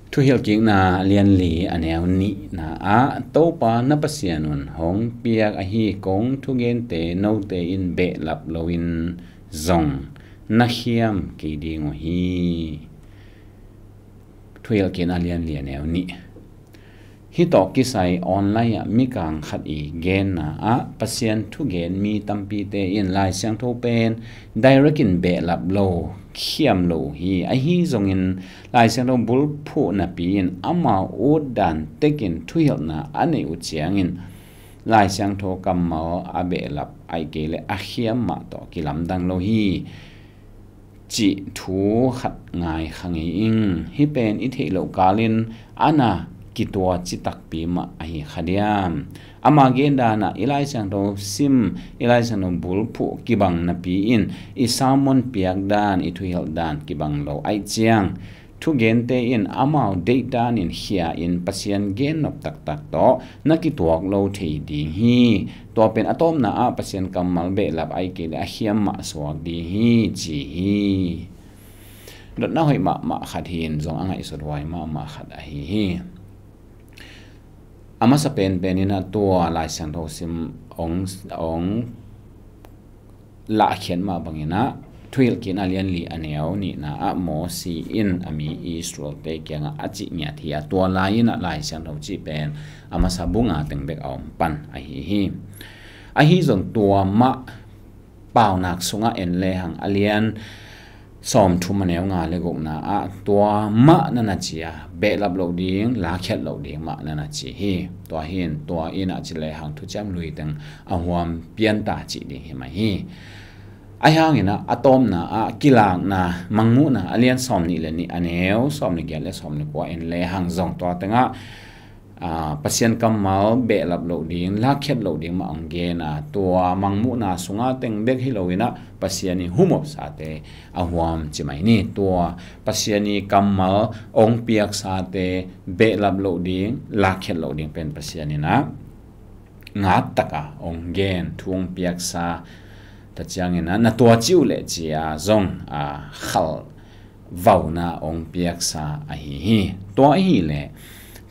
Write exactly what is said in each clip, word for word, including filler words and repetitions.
Thuhilhkikna a lian li a neu nihna ah, Topa na Pasian un hong piak ahi kong thugente note in behlap loin zong na khiam kei ding uh hi. Thuhilhkikna a lian li a neu nih. Hih tawh kisai online ah mikang khat i genna ah, Pasian thugen mi tampite in Lai Siangtho pen direct in behlap lo, khiam lo uh hi. Ahi zongin Lai Siangtho bulphuh napi in amau ut dan tekin thuhilhna a neih uh ciangin Lai Siangtho kammal a behlap, ahih kei leh a khiam mah tawh kilamdang lo hi, cih thu khat ngai kha ngei ing. Hih pen i theih loh kalin a na kitua ci takpi mah ahi kha diam? Ama gen dan ah i Lai Siangtho sim, i Lai Siangtho bulphuh kibang napi in i sermon piak dan, i thuhilh dan kibang lo ahih ciang, thugente in amau deih danin khia in Pasian gennop taktak tawh na kituak lo thei ding hi. Tua pen a tawpna ah Pasian kammal behlap, ahih kei leh a khiam mah suak ding hi, ci hi. Dotna hoih mahmah khat hi in, zong a ngaihsut huai mahmah khat ahi hi. A masa penpen in ah tua Lai Siangtho sim ong, ong lahkhiat mah bangin ah, Thuhilhkikna a lian li a neu nihna ah Mosi in a mi Israel-te kiangah a cih ngiat hi a, tua lai in ah Lai Siangtho cih pen a masa bu nga teng bek a om pan ahi hi. Ahi zong tua mah Paunak sungah en lehang a lian sawmthum a neu nga le gukna ah tua mah na na ci a, behlap loh ding, lakhiat loh ding mah na na ci hi. Tua hi in, tua in ah ci lehang thuciam lui teng a huam pianta cih ding hi mai hi. Ahi hangin ah a tawpna ah Kilakna, Mangmuhna a lian sawmnih le nih a neu sawmnih giat le sawmnih kua en lehang zong tua tengah, aa, Pasian kammal behlap loh ding, lakhiat loh ding mah ong gen a, tua Mangmuhna sunga teng bek hi lo in ah Pasian i humopsate a huam ci mai ni. Tua Pasian i kammal ong piaksate behlap loh ding, lakhiat loh ding pen Pasian in ah ngat taka ong gen, thu ong piaksa ta ciangin ah na tua ci uh leh ci a zong, aa, khal vauna ong piaksa ahi hi. Tua ahi leh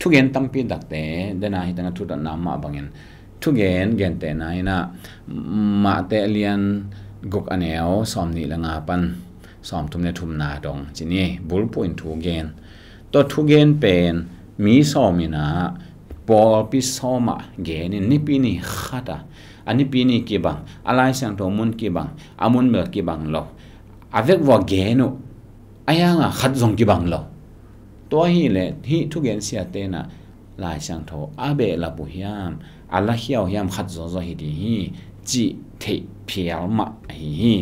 thugen tampi takte, dena hi tengah thudotna mah bangin thugen gentehna in ah Mate a lian guk a neu sawmnih le nga pan sawmthum le thumna dong ci ni, bulphuh in thugen. Tua thugen pen mi sawm in ah pawlpi sawm ah gen in Nipi ni khat ah, a Nipi ni kibang, a Lai Siangtho mun kibang, a mun bel kibang lo, a vekvua gen uh, ahi hanga khat zong kibang lo. Tua ahi leh hih thugen siate in ah Lai Siangtho a behlap uh hiam, a lakhia uh hiam, khat zawzaw hi ding hi, cih theih phial mah ahi hi.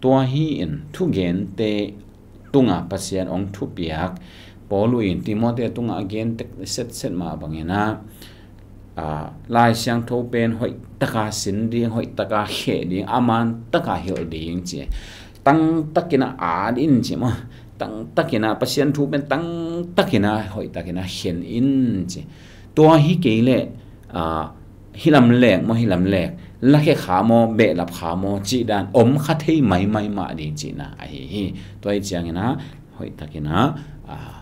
Tua hi in thugente tunga Pasian ong thupiak Paul in Timoti tungah a gen tek setset mah bangin ah, aa, Lai Siangtho pen hoih taka sin ding, hoih taka kheh ding, a man taka hilh ding ci. Tangtakin ah at in ci maw. Tangtakin ah Pasian thu pen tangtakin ah hoihtakin ah khen in ci. Tua hi kei leh, aa, hi lam lek maw, hi lam lek, lakhe kha maw, behlap kha maw cih dan om kha thei maimai mah ding cihna ahi hi. Tua hi ciangin ah hoihtakin ah, aa,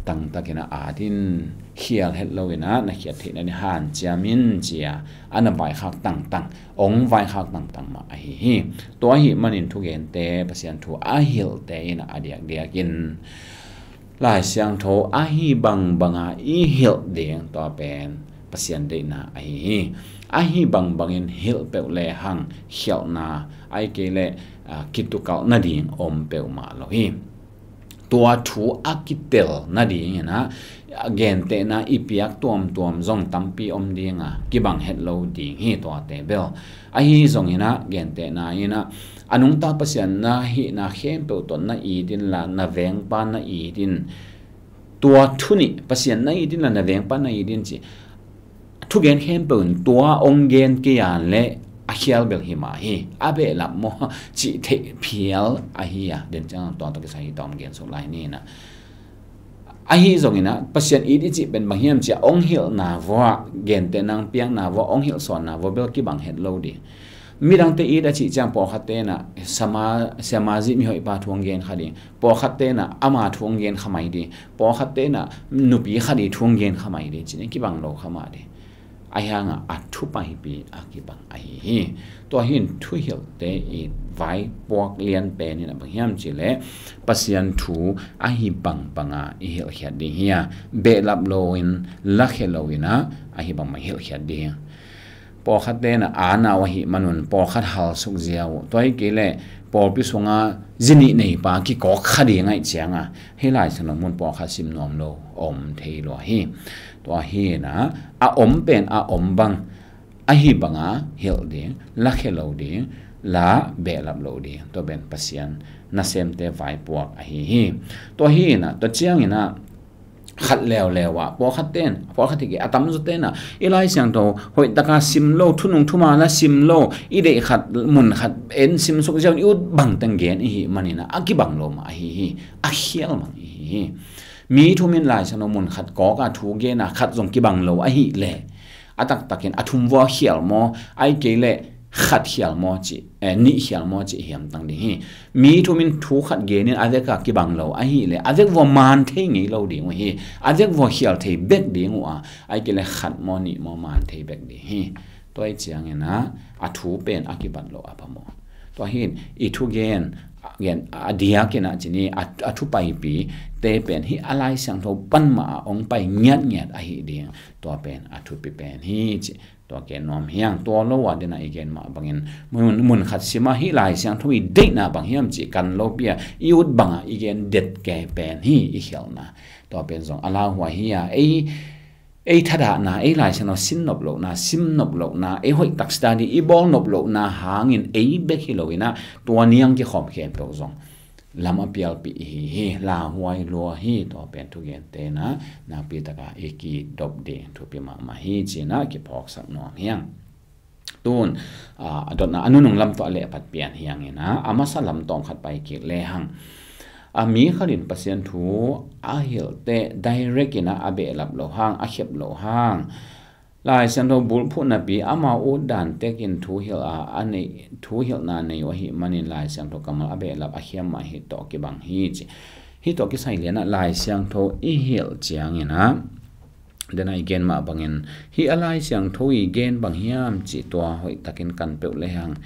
tangtakin ah at in, khial het lo in ah na khiat theihna ding hanciam in ci a, a na vaikhak tangtang, ong vaikhak tangtang mah ahi hi. Tua ahih manin thugente, Pasian thu a hilhte in ah a diakdiakin Lai Siangtho ahi bangbanga i hilh ding, tua pen Pasian deihna ahi hi. Ahi bangbangin hilh peuh lehang khialhna, ahih kei leh, aa, kitukalh nading om peuhmah lo hi. Tua thu a kitel nadingin ah gentehna i piak tuamtuam zong tampi om ding a, kibang het lo ding hi tuate bel. Ahi zongin ah gentehna in ah a nungta Pasian na hihna khempeuh tawh na it inla, na vengpa na it in. Tua thu nih, Pasian na it inla, na vengpa na it in ci. Thugen khempeuh in tua ong gen kei a leh a khial bel hi mah hi. A behlap maw cih theih phial ahi a, den ciang tua tawh kisai hi tawm gen suk lai ni in ah. Ahi zongin ah Pasian it i cih pen bang hiam ci a, ong hilhna vua, gentehna piakna vua, ong hilhsuanna vua bel kibang het lo ding. Midangte it a cih ciang pawlkhatte in ah sama, siamah zih mihoihpa thu hong gen kha ding, pawlkhatte in ah ama thu hong gen kha mai ding, pawlkhatte in ah nupi khat i thu hong gen kha mai ding, cih in kibang lo kha mah ding. Ahi hangah a thu paipi a kibang ahi hi. Tua hi in thuhilhte i vaipuak lian pen in ah bang hiam cih leh Pasian thu ahi bangbang a i hilhkhiat ding hi a, behlap lo in, lakhia lo in ah ahi bangbang hilhkhiat ding. Pawlkhatte in ah a nau ahih manun pawlkhat halsuk ziau uh. Tua hi kei leh pawlpi sungah zi nih neipa kikawk kha ding ahih ciangah hih Lai Siangtho mun pawlkhat sim nuam lo om thei lua hi. Tua hi in ah a om pen a om bang ahi banga hilh ding, lakhia lo ding, la behlap lo ding. Tua pen Pasian nasemte vaipuak ahi hi. Tua hi in ah, tua ciangin ah khat leuleu ah pawlkhatte in, pawlkhat hi kei, a tamzawte in ah i Lai Siangtho hoihtaka sim lo, thunung thuma la sim lo, i deih khat mun khat en simsuk ziau in i ut bangteng gen i hih manin ah a kibang lo mah ahi hi. A khial mang i hi hi. Mi thum in Lai Siangtho mun khat kawk a thu gen a khat zong kibang lo ahih leh a taktakin a thum vua khial maw, ahih kei leh khat khial maw cih, eh, nih khial maw cih hiamtang ding hi. Mi thum in thu khat gen in a vek a kibang lo ahih leh a vek vua man thei ngei lo ding uh hi. A vek vua khial thei bek ding uh a, ahih kei leh khat maw nih maw man thei bek ding hi. Tua hi ciangin ah a thu pen a kibat lo a phamawh. Tua hi in i thugen, gen a diakin ah cih ni a, a thu paipite pen hih a Lai Siangtho pan mah a hong pai ngiatngiat ahi ding. Tua pen a thupi pen hi cih tua gen nuam hi hang. Tua lo a den ah i gen mah bangin mun, mun khat sim a hih Lai Siangtho i deihna bang hiam cih kan lopi a i ut bangah i gen det kei pen hi i khialhna. Tua pen zong a lauhuai hi a, ei, ei thadahna, ei Lai Siangtho sin nop lohna, sim nop lohna, ei hoihtak study i bawl nop lohna hangin ei bek hi lo in ah tua niang kikhawm khempeuh zong lam a pialpih i hi hi. Lauhuai lua hi. Tua pen thugente in ah nakpi taka i kidop ding thupi mahmah hi ci in ah kiphawksak nuam hi hang. Tun, ah, a dotna a nunung lam tawh a lehpat pian hi hang in ah a masa lam tawm khat pai kik lehang, a mi khat in Pasian thu a hilh teh direct in ah a behlap lo hang, a khep lo hang, Lai Siangtho bulphuh napi amau ut dan tekin thu hilh a, a neih, thu hilhna nei uh ahih manin Lai Siangtho kammal a behlap a khiam mah hi tawh kibang hi ci. Hih tawh kisai lian ah Lai Siangtho i hilh ciangin ah den ah i gen mah bangin hih a Lai Siangtho i gen bang hiam cih tua hoihtakin kan peuh lehang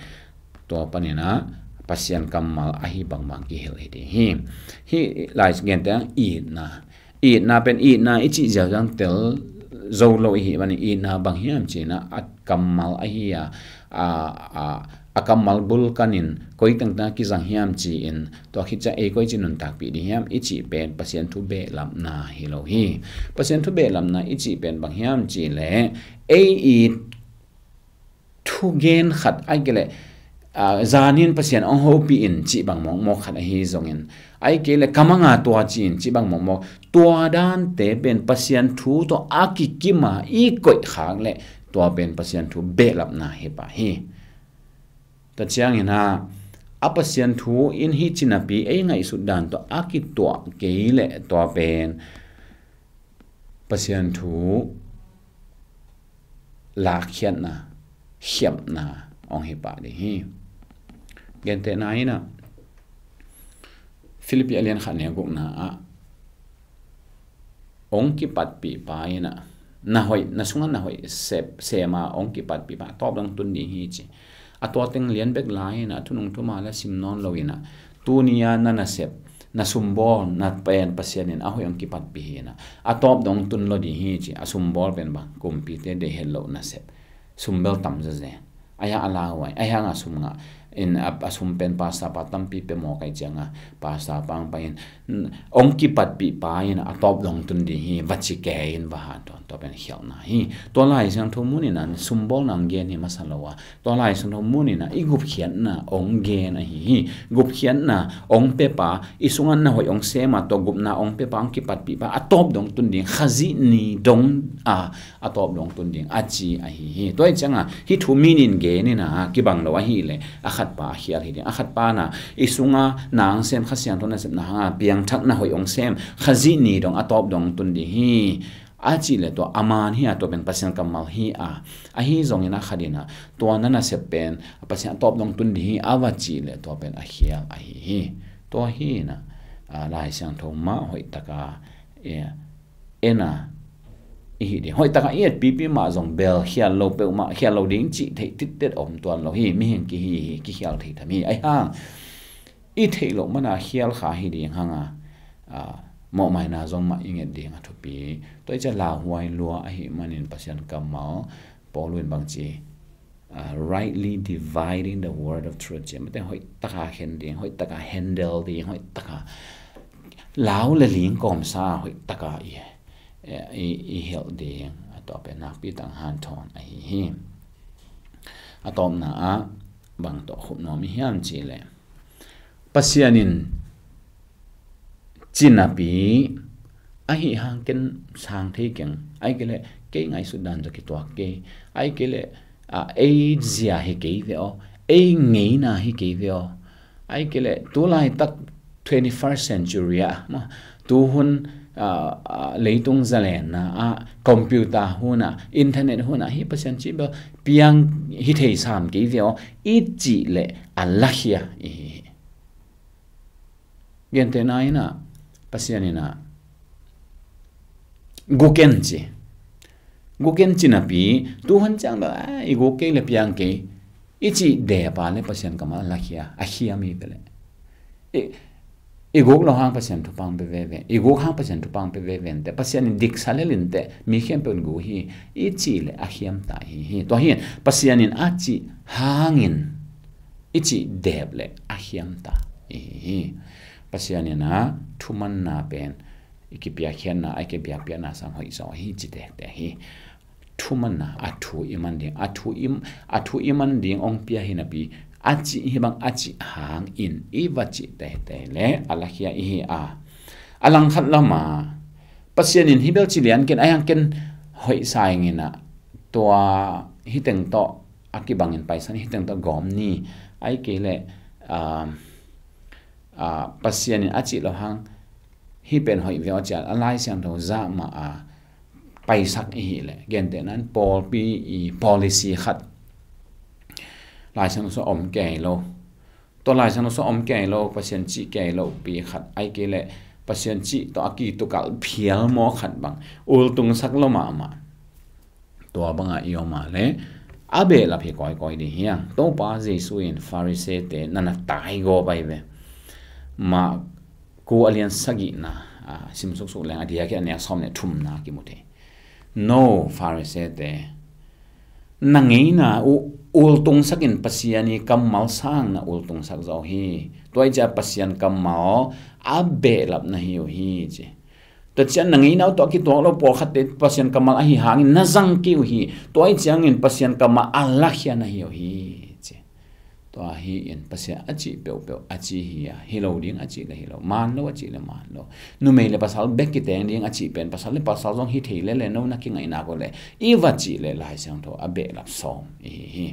tua panin ah Pasian kammal ahi bangbang kihilh hi ding hi. Hih Lai Siangtho gentehna itna, itna pen itna i cih ziauziau tel zo lo i hih manin itna bang hiam ci in ah a kammal ahi a, a, a, a kammal bul kanin koi tengteng a kizang hiam ci-in tua khit ciang ei koi ci nuntakpih ding hiam i cih pen Pasian thu behlapna hi lo hi. Pasian thu behlapna i cih pen bang hiam cih leh ei i thugen khat ahih kei leh, ah, zanin Pasian hong hopih in cih bang mawkmawk khat ahi zongin, ahih kei leh ka mang a tua ci in cih bang mawkmawk, tua dante pen Pasian thu tawh a kikim a i koih khak leh tua pen Pasian thu behlapna hi pah hi. Tua ciangin ah a Pasian thu in hih ci napi ei ngaihsut dan tawh a kituah kei leh tua pen Pasian thu lakkhiatna, khiamna hong hi pah ding hi. Gentehna in ah Philippi a lian khat neu gukna ah hong kipatpih pa in ah na hoih, na sungah na hoih sep, sem a hong kipatpih pa a tawp dong tun ding hi ci. A tua teng lian bek lai in ah thunung thuma la sim nawn lo in ah tuni a na nasep, na sumbawl na pen Pasian in a hoih hong kipatpih hi in ah a tawp dong tun lo ding hi ci. A sumbawl pen bang kumpite deih het loh nasep, sumbel tam zazen. Ahi hang a lauhuai, ahi hang a sum ngah in a, a sum pen pastor pa tampi pia mawk ahih ciang a pastor pa hong pai in, hong kipatpih pa in a tawp dong tun ding hi va ci kei in va hanthawn, tua pen khialhna hi. Tua Lai Siangtho mun in ah sumbawlna hong gen hi masa lo a, tua Lai Siangtho mun in ah i gupkhiatna hong gen ahi hi. Gupkhiatna hong pia pa, i sungah na hoih hong sem a, tua gupna hong pia pa, hong kipatpih pa a tawp dong tun ding, Khazih ni dong a a tawp dong tun ding a ci ahi hi. Tua hi ciang a hih thu mi nih in gen in ah kibang lo ahih leh a khat pa a khial hi ding. A khat pa in ah i sungah na hong sem Kha Siangtho nasepna hang a piangthak na hoih hong sem, Khazih ni dong a tawp dong tun ding hi. A cih leh tua a man hi a, tua pen Pasian kammal hi a, ahi zongin a khat in ah tua na nasep pen Pasian a tawp dong tun ding hi a va cih leh tua pen a khial ahi hi. Tua hi in ah, a, Lai Siangtho mah hoih taka, e, en a i hih ding. Hoih taka i et pipi mah zong bel khial lo peuhmah, khial lo ding cih theih tittet om tuan lo hi. Mihing kihi hi, kikhial thei tham hi. Ahi hang i theih loh mana khial kha hi ding hang a, a, mawhmaina zong mah i nget ding a thupi. Tua i ciang lauhuai lua ahih manin Pasian kammal Paul in bangci, a, rightly dividing the word of truth ci, mate hoih taka khen ding, hoih taka handle ding, hoih taka lau le ling kawmsa hoih taka i, i, i hilh ding, a tua pen nakpi tak hanthawn ahi hi. A tawpna ah bang tawh khup nuam i hiam cih leh, Pasian in ci napi, ahi hang ken sang thei keng, ahih kei leh kei ngaihsut dan zaw kituak kei, ahih kei leh, a, ei zia hi kei ve aw, ei ngeina hi kei ve aw, ahih kei leh tu laitak twenty-first century ah, ma, tu hun, a, a, leitung zalenna ah, computer hun ah, internet hun ah hi Pasian cih bel piang hi thei sam kei ve aw i cih leh a lakhia i hi hi. Gentehna in ah, Pasian in ah, guk en ci. Guk en ci napi, tu hun ciang bel, a, i guk kei leh piang kei i cih dep a leh Pasian kammal a lakhia, a khiam hi peh leh. I, i guk lo hang Pasian thupha hong pia veve, i guk hang Pasian thupha hong pia veve inteh, Pasian in diksa lel inteh, mi khempeuh in guk hi i cih leh a khiam ta hi hi. Tua hi in Pasian in a cih hangin i cih dep leh a khiam ta hi hi. Pasian in ah thumanna pen i kipiakkhiatna, a i kipiakpiakna sang hoih zaw hi ci tektek hi. Thumanna, a thu i man ding, a thu i, a thu i man ding hong pia hi napi, a cih hi bang a cih hangin i va cih teitei leh a lakhia i hi a. A langkhat lam ah Pasian in hi bel ci lian ken, ahi hang ken hoih sa ing in ah, tua hi teng tawh a kibangin paisan, hi teng tawh gawm ni, ahih kei leh, a, a, Pasian in a cih lo hang hi pen hoih ve aw ci a, a Lai Siangtho zah mah a paisak i hih leh, gentehna in pawlpi i policy khat Lai Siangtho sung om kei lo, tua Lai Siangtho sung om kei lo, Pasian cih kei lo pi khat, ahih kei leh Pasian cih tawh a kitukalh phial maw khat bang ultungsak lo mahmah, tua bang a i om a leh a behlap hi kawikawi ding hi hang. Topa Jesu in Pharisee-te na na taigawp ahi ve. Marku a lian sagihna, a, sim suksuk leng a diakin a neu sawm le thumna kimu thei. No, Pharisee-te, na ngeina uh ultungsak in Pasian i kammal sang na ultungsak zaw hi. Tua i ciang Pasian kammal a behlap na hi uh hi ci. Tua ciang na ngeina uh tawh a kituak lo pawlkhatte Pasian kammal ahi hangin na zang kei uh hi. Tua i ciangin Pasian kammal a lakhia na hi uh hi ci. Tua hi in Pasian a cih peuhpeuh a ci hi a, hi lo ding a cih le hi lo, man lo a cih le man lo. Numei le pasal bek kiteng ding a cih pen, pasal le pasal zong hi thei lele, no na kingaihna ko le i va cih le Lai Siangtho a behlap sawm i hi hi.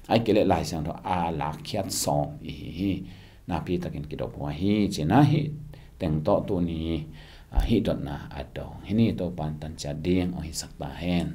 Ahih kei leh Lai Siangtho a lakkhiat sawm i hi hi. Nakpi takin kidop huai hi ci-in ah, hih teng tawh tuni, a, hih dotna a dong hi ni. Topa in tan ciat ding hong hisak ta hen.